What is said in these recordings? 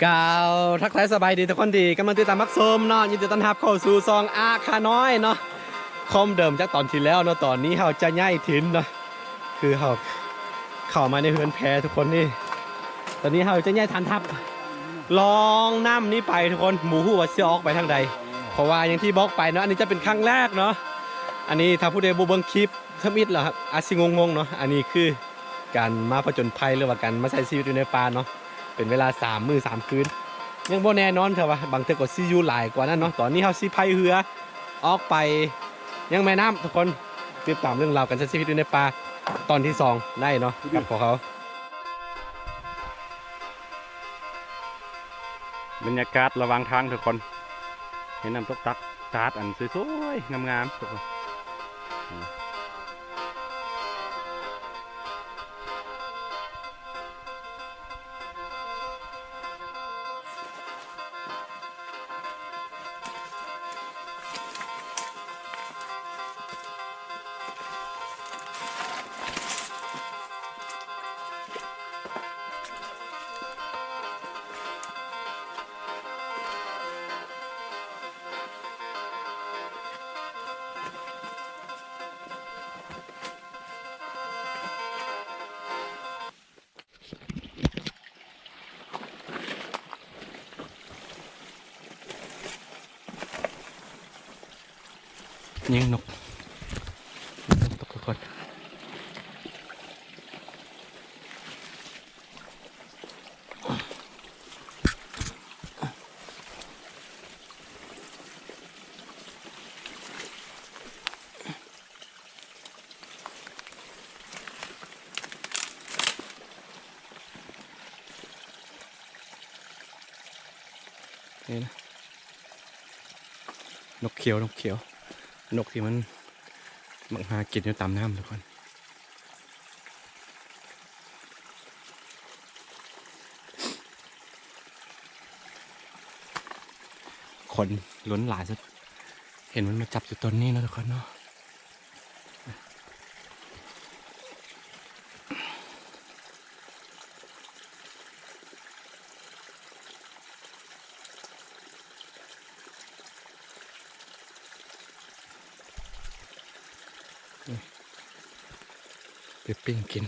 ກ່າວທັກທາຍສະບາຍດີທຸກຄົນທີ່ກຳລັງຕິດຕາມຮັບຊົມເນາະ, ຍິນດີຕ້ອນຮັບເຂົ້າສູ່ຊ່ອງອາຄານ້ອຍເນາະ. ຄອມເດີມຈາກຕອນທີ່ແລ້ວເນາະ, ຕອນນີ້ເຮົາຈະຍ້າຍຖິ່ນເນາະ, ຄືເຮົາເຂົ້າມາໃນເຮືອນແພທຸກຄົນນີ້. ຕອນນີ້ເຮົາຈະຍ້າຍຖານທັບລ່ອງນ້ຳນີ້ໄປທຸກຄົນ, ບໍ່ຮູ້ວ່າຊິອອກໄປທາງໃດ ເພາະວ່າຢ່າງທີ່ບອກໄປເນາະ, ອັນນີ້ຈະເປັນຄັ້ງແລກເນາະ. ອັນນີ້ຖ້າຜູ້ໃດບໍ່ເບິ່ງຄລິບທຳອິດແລ້ວອາດຊິງົງໆເນາະ. ອັນນີ້ຄື ການມາຜະຈົນໄພ ຫຼືວ່າການມາໃຊ້ຊີວິດຢູ່ໃນປ່າເນາະ, ເປັນເວລາສາມມື້ສາມຄືນ. ຍັງບໍ່ແນ່ນອນເທື່ອວ່າ ບາງເທື່ອກໍຊິຢູ່ຫຼາຍກວ່ານັ້ນເນາະ. ຕອນນີ້ເຮົາຊິພາຍເຮືອອອກໄປຍັງແມ່ນ້ຳທຸກຄົນ, ຕິດຕາມເລື່ອງລາວການໃຊ້ຊີວິດຢູ່ໃນປ່າຕອນທີສອງໄດ້ເນາະ ກັບພວກເຮົາ. ບັນຍາກາດລະຫວ່າງທາງທຸກຄົນ, ເຫັນນ້ຳຕົກຕັກຕາດອັນສວຍໆງາມໆທຸກຄົນ. ຍິງນົກ ຍິງນົກທຸກຄົນ. ນີ້ນະ ນົກຂຽວ ນົກຂຽວ ນົກທີ່ມັນມັກຫາກິນຢູ່ຕາມນ້ຳທຸກຄົນ. ຄົນລົ້ນຫຼາຍສຸດ ເຫັນມັນມາຈັບຢູ່ຕົ້ນນີ້ເນາະທຸກຄົນເນາະ. ໄປປີ້ງກິນ.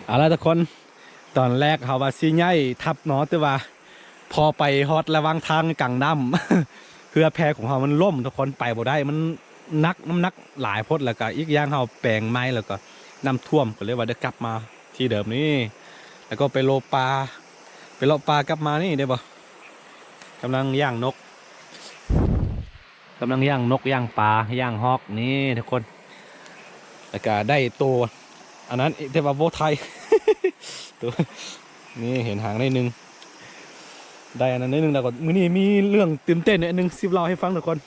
ເອົາລະທຸກຄົນ, ຕອນແລກເຮົາວ່າຊິຍ້າຍທັບເນາະ, ແຕ່ວ່າພໍໄປຮອດລະຫວ່າງທາງກາງນ້ຳ ເຮືອແພຂອງເຮົາມັນລົ້ມທຸກຄົນ, ໄປບໍ່ໄດ້, ມັນໜັກ, ນ້ຳໜັກຫຼາຍໂພດ, ແລ້ວກະອີກຢ່າງເຮົາແປງໃໝ່ ແລ້ວກະນ້ຳຖ້ວມ, ກໍເລີຍວ່າໄດ້ກັບມາທີ່ເດີມນີ້, ແລ້ວກໍໄປເລາະປ່າ, ໄປເລາະປ່າກັບມານີ້ໄດ້ບໍ່? ກຳລັງຍ່າງນົກ, ກຳລັງຍ່າງນົກ ຍ່າງປາ ຍ່າງຮອກນີ້ທຸກຄົນ. ແລ້ວກະໄດ້ໂຕອັນນັ້ນ ແຕ່ວ່າບໍ່ຖ່າຍ ໂຕນີ້ເຫັນຫາງໜ້ອຍໜຶ່ງ, ໄດ້ອັນນັ້ນໜ້ອຍໜຶ່ງ. ແລ້ວກໍມື້ນີ້ມີເລື່ອງຕື່ນເຕັ້ນໜ້ອຍໜຶ່ງ ຊິເລົ່າໃຫ້ຟັງທຸກຄົນ.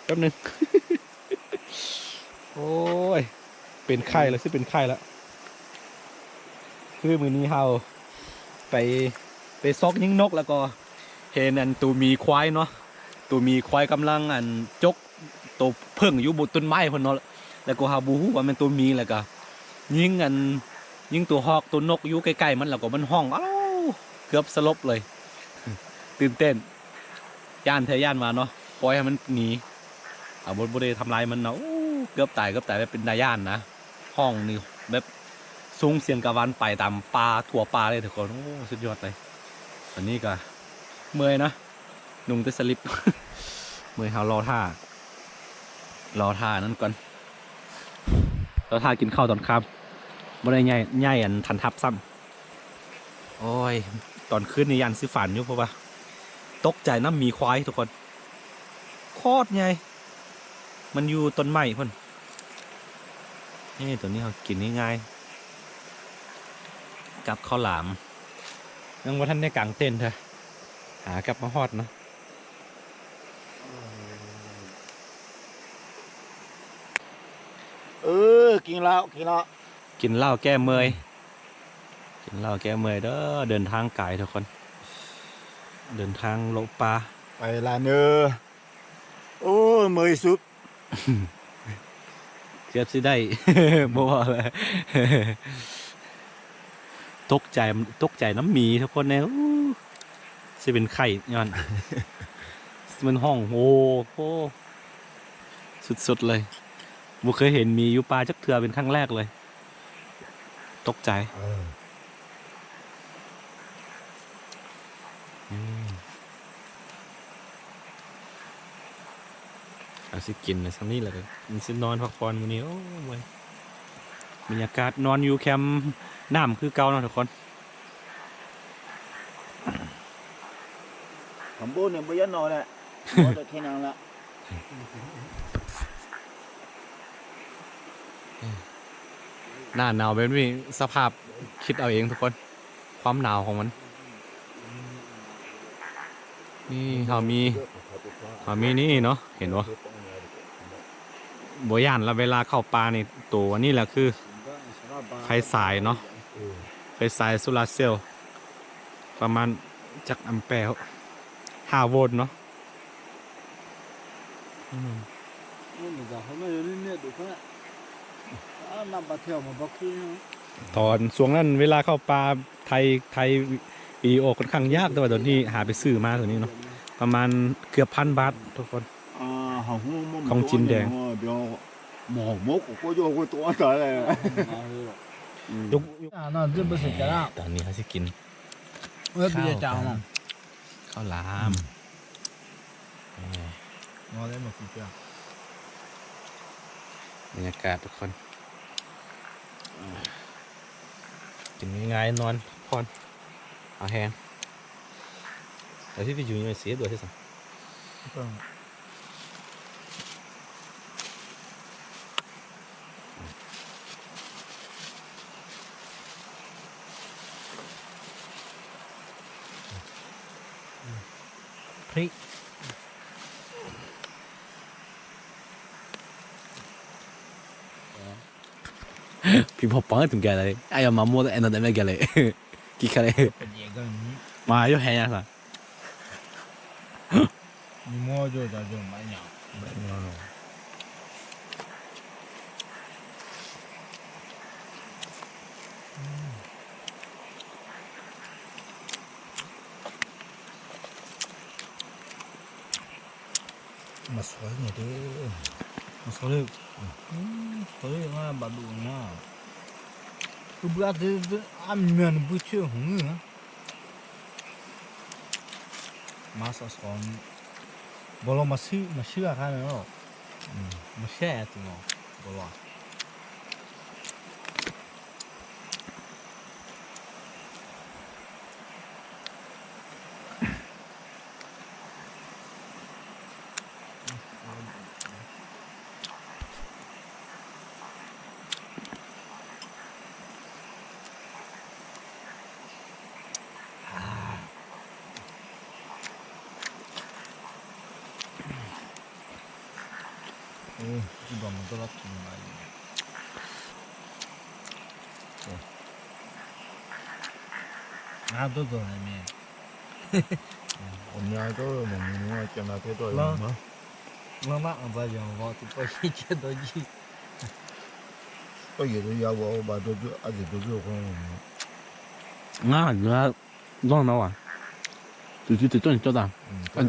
ແປັບໜຶ່ງ. ໂອ້ຍ ເປັນໄຂ້ແລ້ວ ຊິເປັນໄຂ້ແລ້ວ. ຄືມື້ນີ້ເຮົາໄປ ໄປຊອກຍິງນົກ ແລ້ວກໍເຫັນອັນໂຕໝີຄວາຍເນາະ, ໂຕໝີຄວາຍກຳລັງອັນຈົກໂຕເຜິ້ງຢູ່ບົນຕົ້ນໄມ້ພຸ້ນເນາະ. ແລ້ວກໍເຮົາບໍ່ຮູ້ວ່າແມ່ນໂຕໝີ, ແລ້ວກໍຍິງອັນ ຍິງໂຕຮອກ ໂຕນົກຢູ່ໃກ້ໆມັນ, ແລ້ວກໍມັນຮ້ອງ ອ້າວ ເກືອບສະຫຼົບເລີຍ. ຕື່ນເຕັ້ນ ຢ້ານແທ້ຢ້ານວ່າເນາະ, ປ່ອຍໃຫ້ມັນໜີ ເອົາ ບໍ່ ບໍ່ໄດ້ທຳລາຍມັນເນາະ. ໂອ້ ເກືອບຕາຍ ເກືອບຕາຍ ແບບເປັນຕາຢ້ານນະ. ຮ້ອງນີ້ແບບສົ່ງສຽງກະຫວັ່ນໄປຕາມປ່າ ທົ່ວປ່າເລີຍທຸກຄົນ. ໂອ້ ສຸດຍອດເລີຍ. ອັນນີ້ກະເມື່ອຍນະ, ນຸ່ງແຕ່ສະລິບ ເມື່ອຍ. ເຮົາລໍຖ້າ ລໍຖ້ານັ້ນກ່ອນ, ລໍຖ້າກິນເຂົ້າຕອນຄ່ຳ, ບໍ່ໄດ້ຍ້າຍ ຍ້າຍອັນຖານທັບຊ້ຳ. ໂອ້ຍ ຕອນຄືນນີ້ຢ້ານຊິຝັນຢູ່ ເພາະວ່າຕົກໃຈນຳໝີຄວາຍທຸກຄົນ ໂຄດໃຫຍ່ ມັນຢູ່ຕົ້ນໄມ້ພຸ້ນ. ນີ້ ໂຕນີ້ເຮົາກິນງ່າຍໆ ກັບເຂົ້າຫຼາມ ຍັງບໍ່ທັນໄດ້ກາງເຕັນເທື່ອ ຫາກັບມາຮອດເນາະ. ເອີ ກິນເຫຼົ້າ ກິນເຫຼົ້າ ກິນເຫຼົ້າແກ້ເມື່ອຍ ກິນເຫຼົ້າແກ້ເມື່ອຍເດີ້. ເດີນທາງໄກທຸກຄົນ ເດີນທາງເລາະປ່າ ໄປລະເນີ. ໂອ້ຍ ເມື່ອຍສຸດ ເກືອບຊິໄດ້ ບໍ່ເວົ້າແລ້ວ ຕົກໃຈ ຕົກໃຈນຳໝີທຸກຄົນເອີຍ. ຊິເປັນໄຂ້ຍ້ອນມັນຮ້ອງໂຮ ໂຮ ສຸດໆເລີຍ. ບໍ່ເຄີຍເຫັນໝີຢູ່ປ່າຈັກເທື່ອ ເປັນຄັ້ງແລກເລີຍ ຕົກໃຈ. ເອີ ອືມ ເຮົາຊິກິນສ່ຳນີ້ແລ້ວກໍຊິນອນພັກຜ່ອນມື້ນີ້. ໂອ້ຍ ບັນຍາກາດນອນຢູ່ແຄມນ້ຳຄືເກົ່າເນາະທຸກຄົນ. ຄຳໂບນີ້ບໍ່ຢາກນອນແຫຼະ ນອນແຕ່ແຄ່ນັ້ນລະ. ໜ້າໜາວແບບນີ້ ສະພາບຄິດເອົາເອງທຸກຄົນ ຄວາມໜາວຂອງມັນ. ນີ້ເຮົາມີ ເຮົາມີນີ້ເນາະ ເຫັນບໍ່? ບໍ່ຢ້ານລະ ເວລາເຂົ້າປ່ານີ້ ໂຕອັນນີ້ແຫຼະຄືໄຟສາຍເນາະ ໄຟສາຍໂຊລາເຊວ ປະມານຈັກແອມແປ ຫ້າໂວນເນາະ. ອືມ ຕອນຊ່ວງນັ້ນເວລາເຂົ້າປ່າ ໄຖ່ ໄຖ່ວິດີໂອຂ້ອນຂ້າງຍາກ ແຕ່ວ່າຕອນນີ້ຫາໄປຊື້ມາໂຕນີ້ເນາະ ປະມານເກືອບພັນບາດທຸກຄົນ ຂອງຈີນແດງ. ຕອນນີ້ເຮົາຊິກິນ ເອີ ເບຍຈາວ ເຂົ້າຫຼາມ ອືມ ມາເລີຍ ມາກິນເຈົ້າ ບັນຍາກາດທຸກຄົນ ກິນງ່າຍໆ ນອນພັກຜ່ອນ ເອົາແຮງ ແຕ່ທີ່ໄປຢູ່ໃນເຊຟດ້ວຍຊິຊັ້ນ. People pang tu gale. Ayo mamo eno de me gale. Kikale. Ma yo henya sa. Ni mo jo ja jo ma nya. Ma soi ni de. Ma soi. Hmm, soi ma ba du na. Ku bra de a myan bu che hung. Ma sa son. Bolo ma si, ma si a ka no. Hmm, ma se a ti no. Bolo. ໂອ້ຍ ອີ່ບ່າວມັນກໍລັກກິນຫຼາຍຢູ່. ໂອ້ຍ ງາມໂຕໆ ໃຫ້ແມ່. ອືມ ອັນນີ້ກໍມັນມີງວດກັນນະ ເຮັດໄວ້ເນາະ ລະລະ ອັນວ່າຢ່າເວົ້າຕິ ໄປເຮັດໂຕຈີ ໄປເຮັດຢາເວົ້າບາດໂຕ ອາດຈະໂຕ ງາມຢູ່. ລອງນະວ່າ ຈຸດໆ ເຈົ້າຕາ ອືມ ຕາ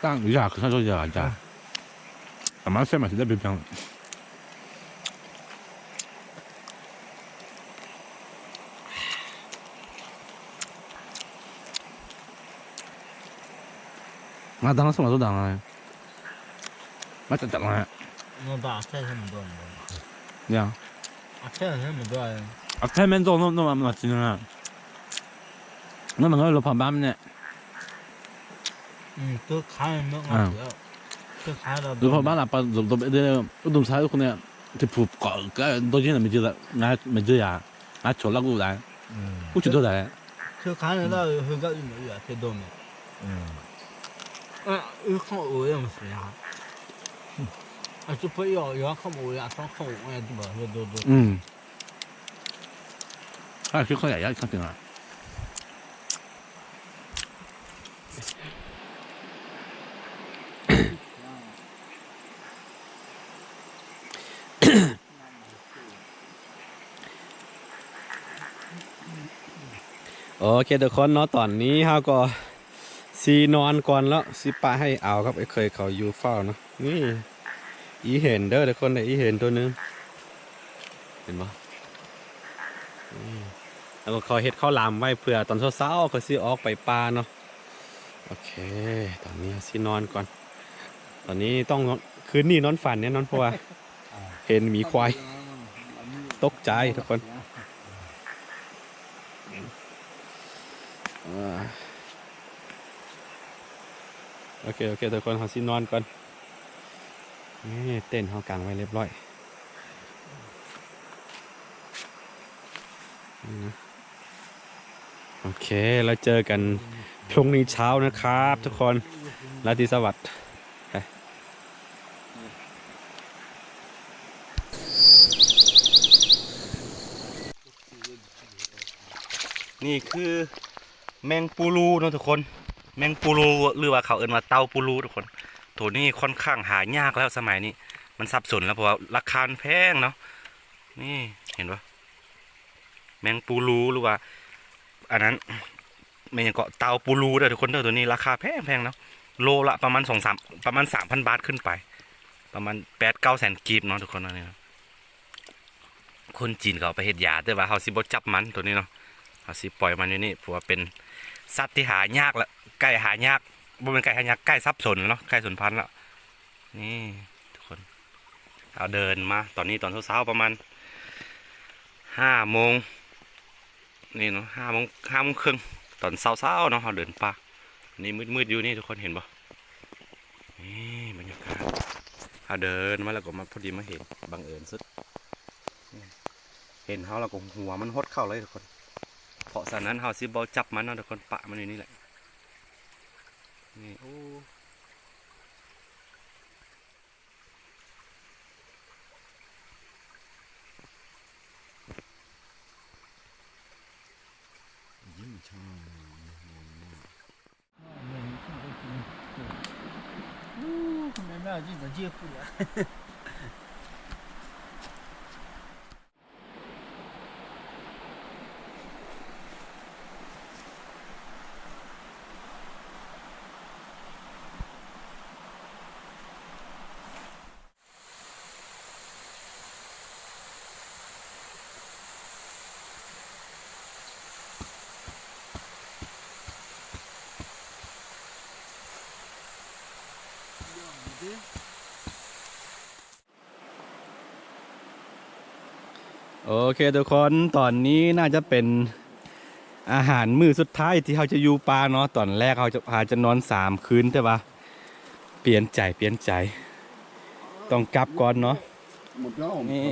ຕາ ຢາກ ເຂົາເຈົ້າຢາກ ຢາກ ອາ ສາມາດໃຊ້ມາຊິໄດ້ເປັນຫຍັງ ມາຕັ້ງສະໝັກຕົວດັງ ມາຈັດໆ ມາ ເນາະ ດາແທ້ ໃຊ້ມັນໂດນ ຍາ ອາແທ້ ໃຊ້ມັນໂດນ ອາແທ້ ແມ່ນໂດນ ໂດນ ໂດນ ມາ ມາ ມາ ມາ ငານມັນກໍລົດພາບ້ານແຫຼະ ອືມ ຕຶກຄ້າຍເມືອງ ອ່າ ເສືອ ຕຶກຄ້າຍລະ ລົດພາບ້ານລະປະສົມຕົວເອງເດີ ອຸດົມໄຊຄົນເນີ້ຍ ທີ່ຜູກເກາະກໍໂດຍທີ່ມັນຈະງາ ມັນຈະຢາ ງາຊົນລະກູໄດ້ ອືມ ກູຈະໂດໄດ້ ຄືຄ້າຍລະ ຄືກໍອີກເທື່ອໂດນ ອືມ ອະ ອື ຂອງໂອເອັມ ອາ ຊຸບເປີຢໍ ຢໍ ຂອງໂອເອັມ ຂອງໂອເອັມ ອືມ ອາ ຄືຂ້ອຍຢາກກິນ ໂອເຄທຸກຄົນເນາະ ຕອນນີ້ເຮົາກໍຊິນອນກ່ອນແລ້ວ ຊິປະໃຫ້ອາວກັບອ້າຍເຂີຍເຂົາຢູ່ເຝົ້າເນາະ. ນີ້ ອີເຫັນເດີທຸກຄົນເດີ ອີເຫັນໂຕໜຶ່ງ ເຫັນບໍ່? ນີ້ ແລ້ວກໍເຂົາເຮັດເຂົ້າຫຼາມໄວ້ເພື່ອຕອນເຊົ້າໆ ເຂົາຊິອອກໄປປ່າເນາະ. ໂອເຄ ຕອນນີ້ເຮົາຊິນອນກ່ອນ ຕອນນີ້ຕ້ອງ ຄືນນີ້ນອນຝັນແນ່ນອນ ເພາະວ່າ ເຫັນໝີຄວາຍ ຕົກໃຈທຸກຄົນ. ໂອເຄ ໂອເຄ ທຸກຄົນ ເຮົາຊິນອນກ່ອນ. ນີ້ເຕັນເຮົາກາງໄວ້ຮຽບຮ້ອຍ. ໂອເຄ ແລ້ວເຈີກັນພລຸ່ງນີ້ເຊົ້ານະຄັບທຸກຄົນ. ລາຕີສະຫວັດ. ນີ້ຄືແມງປູລູເນາະທຸກຄົນ ແມງປູລູ ຫຼືວ່າເຂົາເອີ້ນວ່າເຕົ່າປູລູທຸກຄົນ. ໂຕນີ້ຄ່ອນຂ້າງຫາຍາກແລ້ວສະໄໝນີ້ ມັນສັບສົນແລ້ວ ເພາະວ່າລາຄາມັນແພງເນາະ. ນີ້ເຫັນບໍ່? ແມງປູລູ ຫຼືວ່າອັນນັ້ນ ແມ່ນຫຍັງເກາະ ເຕົ່າປູລູເດີທຸກຄົນເດີ. ໂຕນີ້ລາຄາແພງໆເນາະ ໂລລະປະມານສອງສາມ ປະມານສາມພັນບາດຂຶ້ນໄປ ປະມານແປດເກົ້າແສນກີບເນາະທຸກຄົນ. ອັນນີ້ເນາະ ຄົນຈີນເຂົາເອົາໄປເຮັດຢາ ແຕ່ວ່າເຮົາຊິບໍ່ຈັບມັນໂຕນີ້ເນາະ ເຮົາຊິປ່ອຍມັນຢູ່ນີ້ ເພາະວ່າເປັນສັດທີ່ຫາຍາກລະ ໃກ້ຫາຍາກ ບໍ່ແມ່ນໃກ້ຫາຍາກ ໃກ້ສັບສົນແລ້ວເນາະ ໃກ້ສູນພັນແລ້ວ. ນີ້ທຸກຄົນ ເຮົາເດີນມາຕອນນີ້ຕອນເຊົ້າໆ ປະມານຫ້າໂມງນີ້ເນາະ ຫ້າໂມງ ຫ້າໂມງເຄິ່ງ ຕອນເຊົ້າໆເນາະ ເຮົາເດີນປ່າ. ນີ້ມືດໆຢູ່ນີ້ທຸກຄົນເຫັນບໍ່? ນີ້ບັນຍາກາດ ເຮົາເດີນມາແລ້ວກໍມາ ພໍດີມາເຫັນ ບັງເອີນສຸດ ເຫັນເຮົາແລ້ວກໍຫົວມັນຫົດເຂົ້າເລີຍທຸກຄົນ. ເພາະສະນັ້ນເຮົາຊິບໍ່ຈັບມັນເນາະທຸກຄົນ ປະມັນຢູ່ນີ້ແຫຼະ. ນີ້ ໂອ້ ໂອເຄທຸກຄົນ ຕອນນີ້ໜ້າຈະເປັນອາຫານມື້ສຸດທ້າຍທີ່ເຮົາຈະຢູ່ປ່າເນາະ. ຕອນແລກເຮົາຈະ ອາດຈະນອນສາມຄືນ ແຕ່ວ່າປ່ຽນໃຈ ປ່ຽນໃຈ ຕ້ອງກັບກ່ອນເນາະ. ນີ້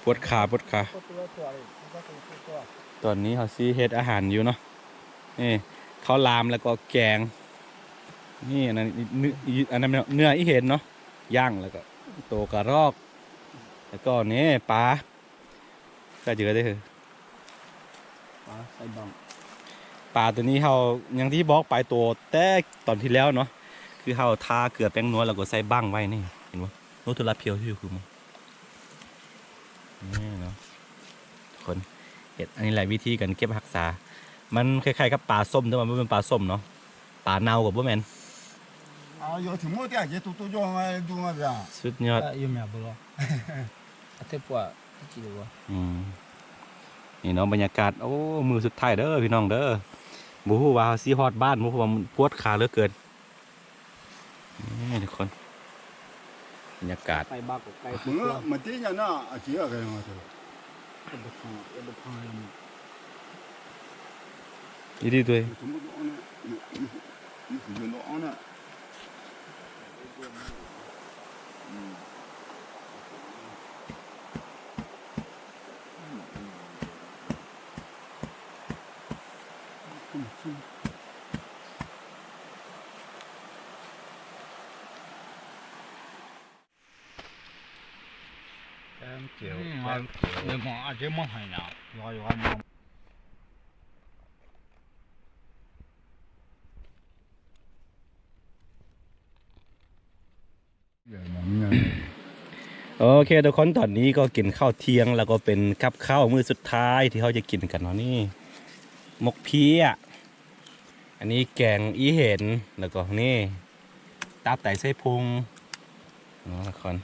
ປວດຂາ ປວດຂາ. ຕອນນີ້ເຮົາຊິເຮັດອາຫານຢູ່ເນາະ. ນີ້ ເຂົ້າຫຼາມ ແລ້ວກໍແກງ. ນີ້ ອັນນັ້ນ ເນື້ອ ອັນນັ້ນເນາະ ເນື້ອອີເຫັນເນາະ ຍ່າງ ແລ້ວກໍໂຕກະຮອກ ແລ້ວກໍນີ້ປາ ກະເຈີເດ້ ປາໃສ່ບັ້ງ. ປາໂຕນີ້ເຮົາ ຢ່າງທີ່ບອກໄປໂຕແຕ່ຕອນທີ່ແລ້ວເນາະ ຄືເຮົາທາເກືອແປ້ງນົວ ແລ້ວກໍໃສ່ບັ້ງໄວ້ນີ້ ເຫັນບໍ່? ໂອ້ ໂທລະພຽວຢູ່ຄືໝູ່ ນີ້ເນາະ ທຸກຄົນ. ເຮັດ ອັນນີ້ແຫຼະວິທີການເກັບຮັກສາ ມັນຄ້າຍໆກັບປາສົ້ມ ແຕ່ວ່າບໍ່ແມ່ນປາສົ້ມເນາະ ປາເນົ່າກໍບໍ່ແມ່ນ. ສຸດຍອດ. ອືມ ນີ້ເນາະ ບັນຍາກາດ ໂອ້ ມື້ສຸດທ້າຍເດີພີ່ນ້ອງເດີ. ບໍ່ຮູ້ວ່າເຮົາຊິຮອດບ້ານບໍ່ ເພາະວ່າມັນປວດຂາເຫຼືອເກີນ. ນີ້ທຸກຄົນ ບັນຍາກາດ ໄປບາກກະໄກ ເມື່ອ ເມື່ອຕີນະ ອາເຈຍ ກະມາເທີ ກະບໍ່ທັນ ກະບໍ່ທັນ. Jadi tu. Thank you, thank you. ໂອເຄທຸກຄົນ ຕອນນີ້ກໍກິນເຂົ້າທ່ຽງ ແລ້ວກໍເປັນກັບເຂົ້າມື້ສຸດທ້າຍທີ່ເຮົາຈະກິນກັນເນາະ ນີ້ ໝົກເພຍ ອັນນີ້ແກງອີ່ເຫັນ ແລ້ວກໍນີ້ ຕັບໄຕໄສ້ພຸງເນາະທຸກຄົນ.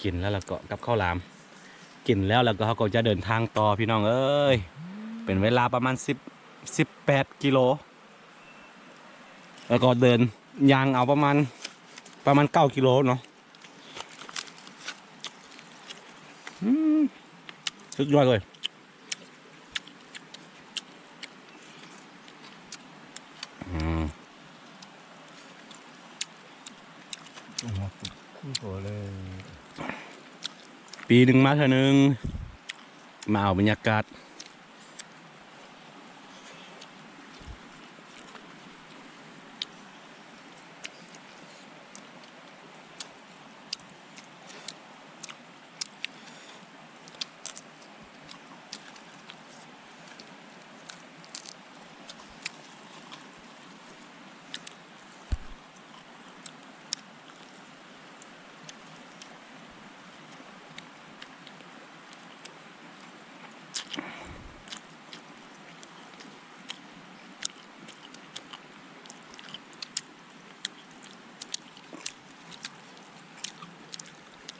ກິນແລ້ວ ແລ້ວກໍກັບເຂົ້າຫຼາມ ກິນແລ້ວ ແລ້ວກໍເຮົາກໍຈະເດີນທາງຕໍ່ ພີ່ນ້ອງເອີຍ. ເປັນເວລາປະມານສິບ ສິບແປດກິໂລ ແລ້ວກໍເດີນ ຍ່າງເອົາປະມານ ປະມານເກົ້າກິໂລເນາະ. ອືມ ສຸດຍອດເລີຍ. ອືມ ປີໜຶ່ງມາເທື່ອໜຶ່ງ ມາເອົາບັນຍາກາດ.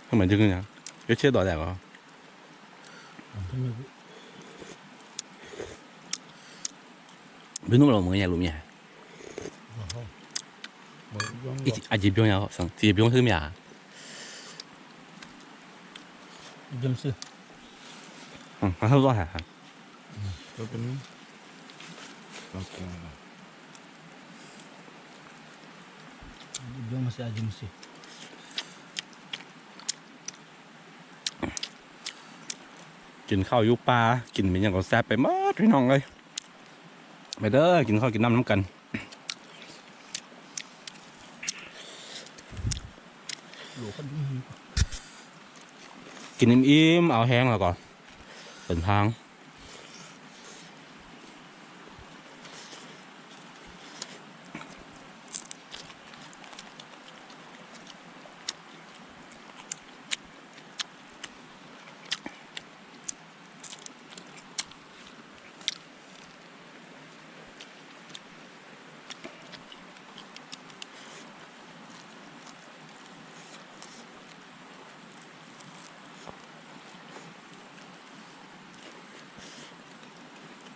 ทำไมถึงอย่างนั้น เอเชียต่อแตกเหรอ? Bino lo mo ya lo mia. Iti aji biong ya sang ti biong tu mia. Biong si. Hmm, ha ha ha. Biong si. Biong si aji si. ກິນເຂົ້າຢູ່ປ່າ ກິນເປັນຫຍັງກໍແຊບໄປໝົດ ພີ່ນ້ອງເອີຍ. ມາເດີ ກິນເຂົ້າກິນນ້ຳນຳກັນ ກິນອີ່ມໆ ເອົາແຮງແລ້ວກໍເດີນທາງ.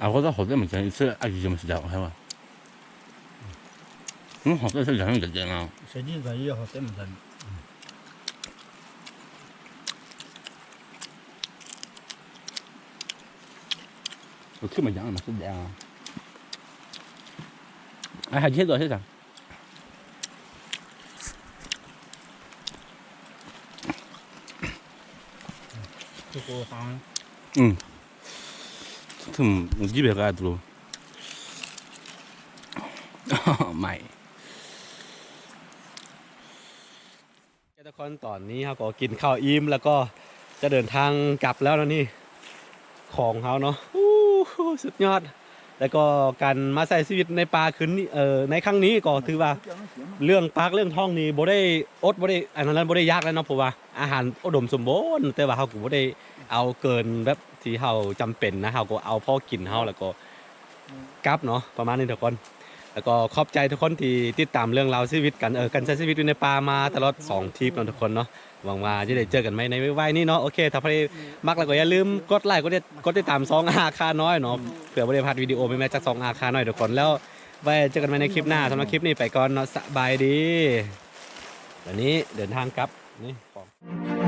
あ、これは骨もちゃん、一緒に味見して、お前は。うん、骨もちゃん、いいんだよな。 Lo que me llama, no sé, ya. Ay, ayer lo haces. Tuku hang. Hmm. Tum, jibe ka tulo. Oh my. ເຈົ້າ ທຸກຄົນ ຕອນນີ້ເຮົາກໍກິນເຂົ້າອີ່ມ ແລ້ວກໍຈະເດີນທາງກັບແລ້ວເນາະ ນີ້ ຂອງເຮົາເນາະ. ໂອ້ໂຫ ສຸດຍອດ. ແລ້ວກໍການມາໃຊ້ຊີວິດໃນປ່າຄືນນີ້ ເອີ ໃນຄັ້ງນີ້ກໍຖືວ່າເລື່ອງປາກເລື່ອງທ້ອງນີ້ບໍ່ໄດ້ອົດ ບໍ່ໄດ້ອັນນັ້ນ ບໍ່ໄດ້ຢາກແລ້ວເນາະ ເພາະວ່າອາຫານອຸດົມສົມບູນ ແຕ່ວ່າເຮົາກໍບໍ່ໄດ້ເອົາເກີນແບບທີ່ເຮົາຈຳເປັນນະ ເຮົາກໍເອົາພໍກິນເຮົາ ແລ້ວກໍ ກັບເນາະ ປະມານນີ້ທຸກຄົນ. ແລ້ວກໍຂອບໃຈທຸກຄົນທີ່ຕິດຕາມເລື່ອງລາວຊີວິດການ ເອີ ການໃຊ້ຊີວິດຢູ່ໃນປ່າມາຕະຫຼອດສອງທຣິບເນາະທຸກຄົນເນາະ. ຫວັງວ່າຈະໄດ້ເຈີກັນໃໝ່ໃນໄວໆນີ້ເນາະ. ໂອເຄ ຖ້າໃຜມັກແລ້ວກໍຢ່າລືມກົດໄລ ກົດຕິດ ກົດຕິດຕາມຊ່ອງອາຄານ້ອຍເນາະ ເພື່ອບໍ່ໄດ້ພາດວິດີໂອໃໝ່ໆຈາກຊ່ອງອາຄານ້ອຍທຸກຄົນ. ແລ້ວໄວ້ເຈີກັນໃໝ່ໃນຄລິບໜ້າ. ສຳລັບຄລິບນີ້ໄປກ່ອນເນາະ ສະບາຍດີ. ດຽວນີ້ເດີນທາງກັບນີ້.